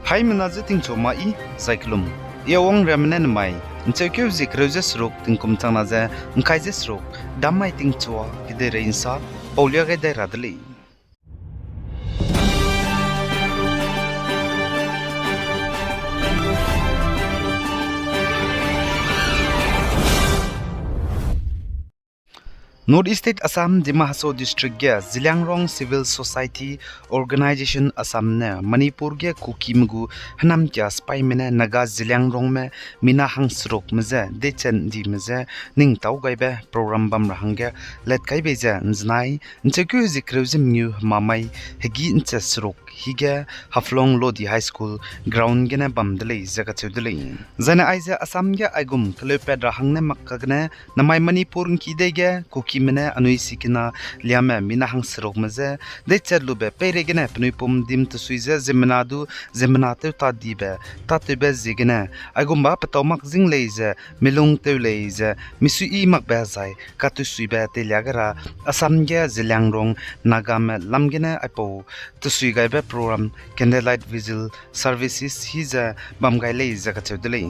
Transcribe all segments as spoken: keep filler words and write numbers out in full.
Haimena ze tingchu ma i, zai kelum. I Awang Remene nemai, ncheukeu zie kereu ze seruk tingkum changna ze, ngkai ze seruk, dam mai tingchua, kedeirei nsa, paulia gai dai ra de lei. North East State Assam, Dima Hasao District ge Zeliangrong Civil Society Organisation Assam ne Manipur ge Kukime gu hênam kia sipaime ne Naga Zeliangrongme mina hangserukme je, deichat ndime je, ning tau gaibe program bam ra hangge let kai bei ze nzenai, ncheukeu zie kereu ze mengeu hemamai hegî nchet seruk hige Haflong Lodi High School ground gene bam de lei ze kacheu de lei. Zaine aize Assam ge aigum keleupat ra hangne mak kagene, namai Manipur ngki dei ge Kukime ne anui sikina liame mina hangserukme je, deichat lube peireigene penui pum dim tesui ze ziemmena du, ziemmena tew ta dibe, tatewbe ziegene, aigumba petau mak zing lei ze, milung tew lei ze, misuiyi makbe zai katusuibe teilia ge ra, Assam ge Zeliangrong Nagame lam gene aipau tesui gaibe program Candlelight Vigil Services hi ze bam gai lei ze kacheu de lei.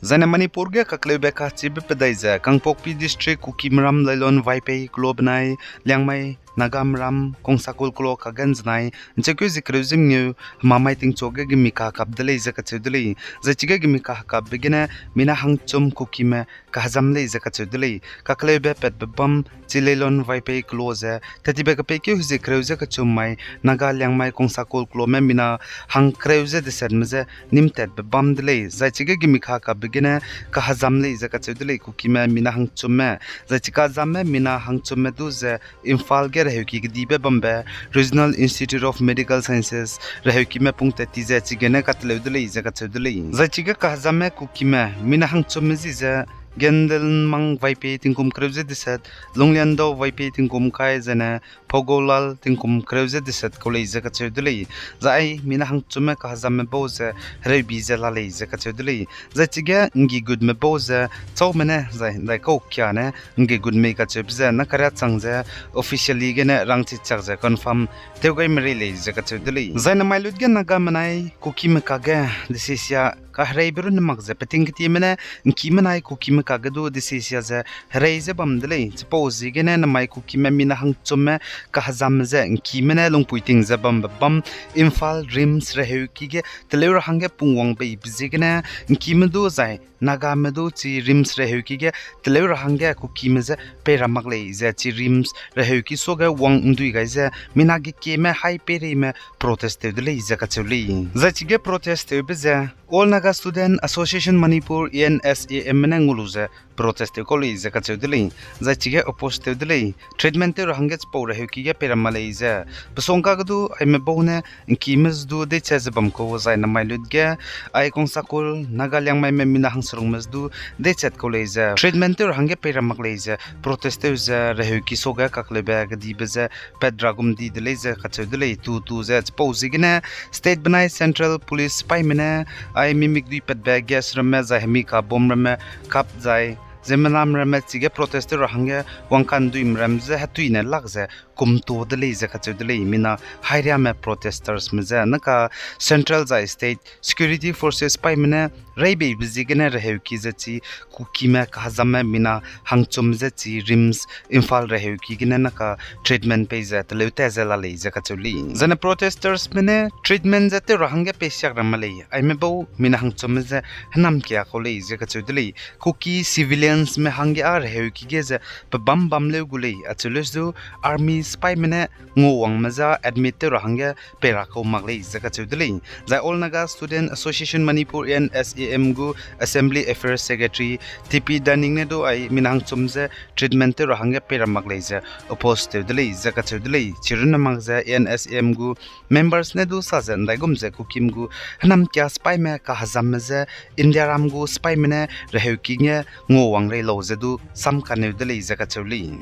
Zaine Manipur ge kakleube kachibe pedai ze Kangpokpi District Kukimeram Lailon Vaiphei kelo benai Liangmai Nagameram Kongsakul kelo kagen zenai, ncheukeu zie kereu ze mengeu hemamai tingchu ge gemi kahekap de lei ze kacheu de lei. Zai chige gemi kahekapbe gene mina hangchum Kukime kahezam lei ze kacheu de lei. Kakleube patbe bam chi Lailon Vaiphei kelo ze, tetibe kepeikeu hezie kereu ze kechum mai Naga Liangmai Kongsakul kelome mina hangkereu ze desetme je nimtatbe bam de lei. Zai chige gemi kahekapbe gene kahezam lei ze kacheu de lei Kukime mina hangchumme. Zai chikazamme mina hangchumme du ze Imphal ge reheuki kedibe bambe Regional Institute of Medical Sciences reheukime pungtat ti ze chigene kateleu de lei ze kacheu de lei. Zai chige kahezamme Kukime mina hangchumme zi ze Gendelmang Vaiphei tingkum kereu ze deset, Lungliandau Vaiphei tingkum kai zene Phogolal tingkum kereu ze deset kau lei ze kacheu de lei. Zai ai mina hangchumme kahezamme bau ze hereubi ze la lei ze kacheu de lei. Zai chige nggigutme bau ze chaume ne zai ndaikau kia ne nggigutmei kacheube ze na kariachang ze officially gene rangchichak ze confirm tew gai merei lei ze kacheu de lei. Zai namai lut ge Nagamenai Kukime kage desisia kahereibe runne mak ze peting ketieme ne ngkime nai Kukime kage du desisia ze herei ze bam de lei. Chipau ziegene namai Kukime mina hangchumme kahezamme ze ngkime ne lungpui ting ze bambe bam Imphal RIMS reheuki ge teleu ra hangge pungwang beibe ziegene ngkime du zai Nagame du chi RIMS reheuki ge teleu ra hangge Kukime je pei ra mak lei ze chi RIMS reheuki suage wang ndui gai ze mina gekieme hai peireime protest tew de lei ze kacheu lei. Zai chige protest tewbe ze All Naga Student Association Manipur, A N S A M ne ngulu ze protest tew kau lei ze kacheu de lei. Zai chige oppose tew de lei. Treatment tew ra hangge chipau reheuki ge pei ra mak lei ze. Pesongka ge du aime bau ne ngkime du deiche ze bam kau zai namai lut ge ai Kongsakul Naga Liangmaime mina hangserungme du deichat kau lei ze treatment tew ra hangge pei ra mak lei ze protest tew ze reheuki suage kakleube kedibe ze pat ra gum di de lei ze kacheu de lei. Tu tu ze chipau ziegene state benai central police sipaime ne ai mimik dui patbe gas ramme zai hemi ka bomb ramme kap zai ziemmenam ramme chige protest tew ra hangge wangkan duime ram ze hetuine lak ze kumto de lei ze kacheu de lei. Mina hairiame protestersme je naka central zai state security forces sipaime ne reibeibe ziegene reheuki ze chi Kukime kahezamme mina hangchum ze chi RIMS Imphal reheuki gene naka treatment pei ze teleu ta ze la lei ze kacheu lei. Zane protestersme ne treatment ze tew ra hangge pei siak ra mak lei. Aime bau mina hangchumme ze henam kia kau lei ze kacheu de lei. Kuki civiliansme hangge â reheuki ge ze pebâm bam leu gu lei acheu leu du army sipaime ne nguawangme je admit tew ra hangge pei ra kau mak lei ze kacheu de lei. Zai All Naga Student Association Manipur, A N S A M gu Assembly Affairs Secretary T P Daning ne du ai mina hangchum ze treatment tew ra hangge pei ra mak lei ze oppose tew de lei ze kacheu de lei. Chirunne mak ze A N S A M gu members ne du sa ze ndaigum ze Kukime gu henam kia sipaime kahezamme je Indiaram gu sipaime ne reheuki ge nguawang rei lau ze du sam kaneu de lei ze kacheu lei.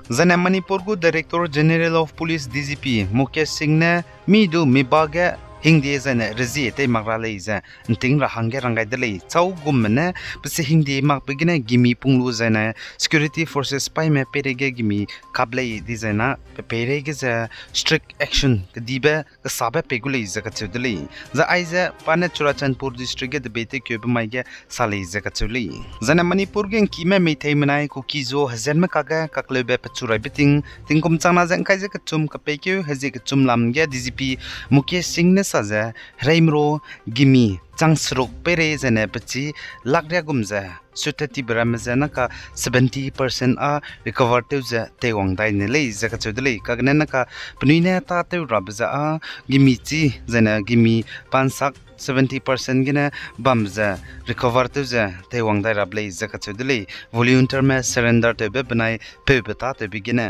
Zane Manipur gu Director General of Police, D G P, Mukesh Singh ne mi du mi ba ge hingde zaine rezie tei mak ra lei ze nting ra hangge rang gai de lei. Chau gumme ne pesi hingde makbe gene gimi pung lu zaine security forces paîme peireige gimi kap lei dizai na pe peireige ze strict action kedibe kesabe pei gu lei ze kacheu de lei. Zai aize pa ne Churachandpur District ge debei tewkeube mai ge sa lei ze kacheu lei. Zaine Manipur ge ngkime meithei menai Kuki-Zo hezienme kakge kakleube pechu raibe ting, tingkum changna ze ngkai ze kechum kapeikeu hezie kechum lam ge D G P Mukesh Singh ne sa ze, hereime ru gimi chang seruk peirei zaine pechî lakh riagum ze sut tat tibe ramme ze naka seventy percent â recover tew ze teiwang dai ne lei ze kacheu de lei. Kagene naka penui ne tâtew rabe ze â gimi chî zaine gimi pansak seventy percent gene bam ze recover tew ze teiwang dai rabe lei ze kacheu de lei. Volunteerme surrender tewbe benai peube tâtewbe gene.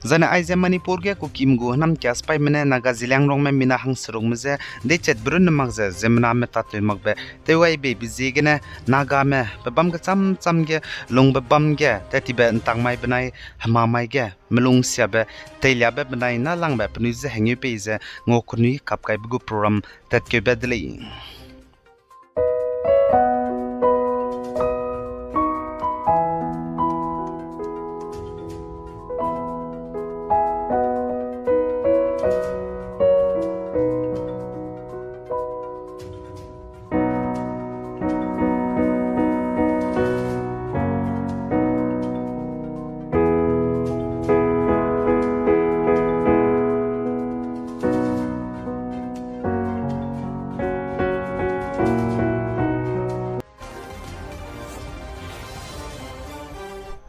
Zaine aize Manipur ge Kukime gu hênam kia sipaîme ne Naga Zeliangrongme mina hangserukme je deichatbe runne mak ze ziemmename tâtew makbe tewgaibeibe ziegene Nagame pebâm kechâmchâm ge lungbe bâm ge tat tibe ntang mai benai hema mai ge melung siabe teiliabe benai nâlangbe penui je hengeu pei ze ngau kenui kap kaibe gu program tatkeube de lei.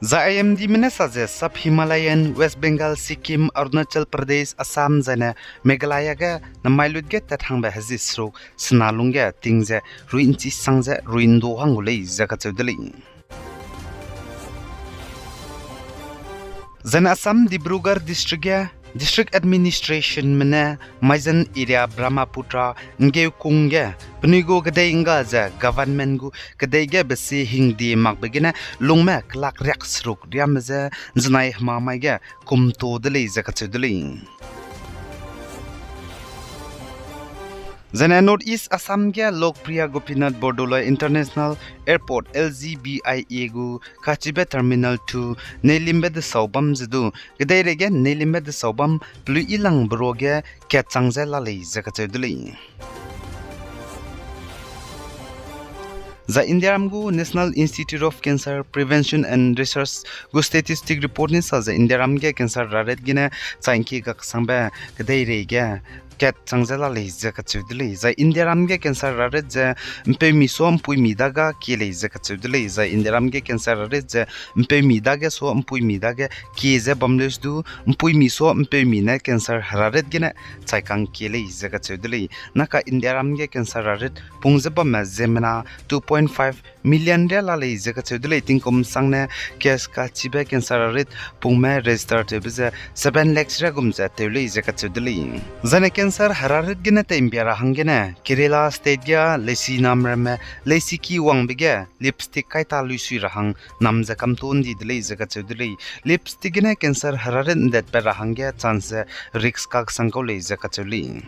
Zai I M Dme ne sa ze Sub-Himalayan, West Bengal, Sikkim, Arunachal Pradesh, Assam zaine Meghalaya ge namai lut ge tat hangbe hezie seruk sena lungge ting ze rui nchi sang ze rui ndu hang gu lei ze kacheu de lei. Zaine Assam Dibrugarh District ge District Administrationme ne Maijan area Brahmaputra nggeukung ge penui gu kedei ngga ze government gu kedei ge besi hingdie makbe gene lungme kelak riak seruk riame je nzenai hema mai ge kumtu de lei ze kacheu de lei. Zaine North East Assam ge Lokpriya Gopinath Bordoloi International Airport, L G B I A gu kachibe Terminal two neilimbe desau bam ze du, kedeirei ge neilimbe desau bam pelui ilangbe ruage kat chang ze la lei ze kacheu de lei. Zai Indiaram gu National Institute of Cancer Prevention and Research gu statistic report ne sa ze Indiaram ge cancer herarit gene chai ngki kaksangbe kedeirei ge kat chang ze la lei ze kacheu de lei. Zai Indiaram ge cancer herarit ze mpeumi sua mpuimi dage kie lei ze kacheu de lei. Zai Indiaram ge cancer herarit ze mpeumi dage sua mpuimi dage kie ze bam leus du, mpuimi sua mpeumi ne cancer herarit gene chaikang kie lei ze kacheu de lei. Naka Indiaram ge cancer herarit pung ze bamme ziemmena two point five million ria la lei ze kacheu de lei. Tingkum sangne case kachibe cancer herarit pungme register tewbe ze seven lakhs riagum ze tew lei ze kacheu de lei. Zaine cancer herarit gene teimbia ra hanggene Kerala state ge leisi nam ramme leisiki wangbe ge lipstick kaita luisui ra hang nam ze kamtu ndi de lei ze kacheu de lei. Lipstick gene cancer herarit ndetpat ra hangge chance ze risk kaksang kau lei ze kacheu lei.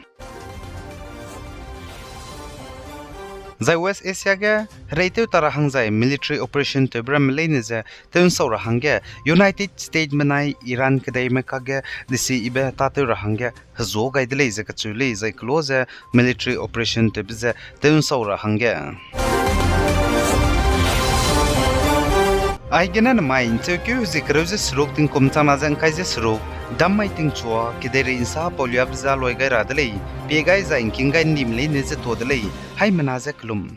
Zai West Asia ge hereitew ta ra hang zai military operation tewbe ramme leine ze tewnsau ra hangge United States menai Iran kedeime kakge desi ibe tâtew ra hangge hezu gai de lei ze kacheu lei. Zai kelo ze military operation tewbe ze tewnsau ra hangge Aigene nemai ncheukeu hezie kereu ze seruk tingkum changna ze ngkai ze seruk, dam mai tingchua kedeirei nsa pauliabe ze loi gai ra de lei, pie gai zai ngking gai ndim leine ze tuâ de lei, haimena ze kelum.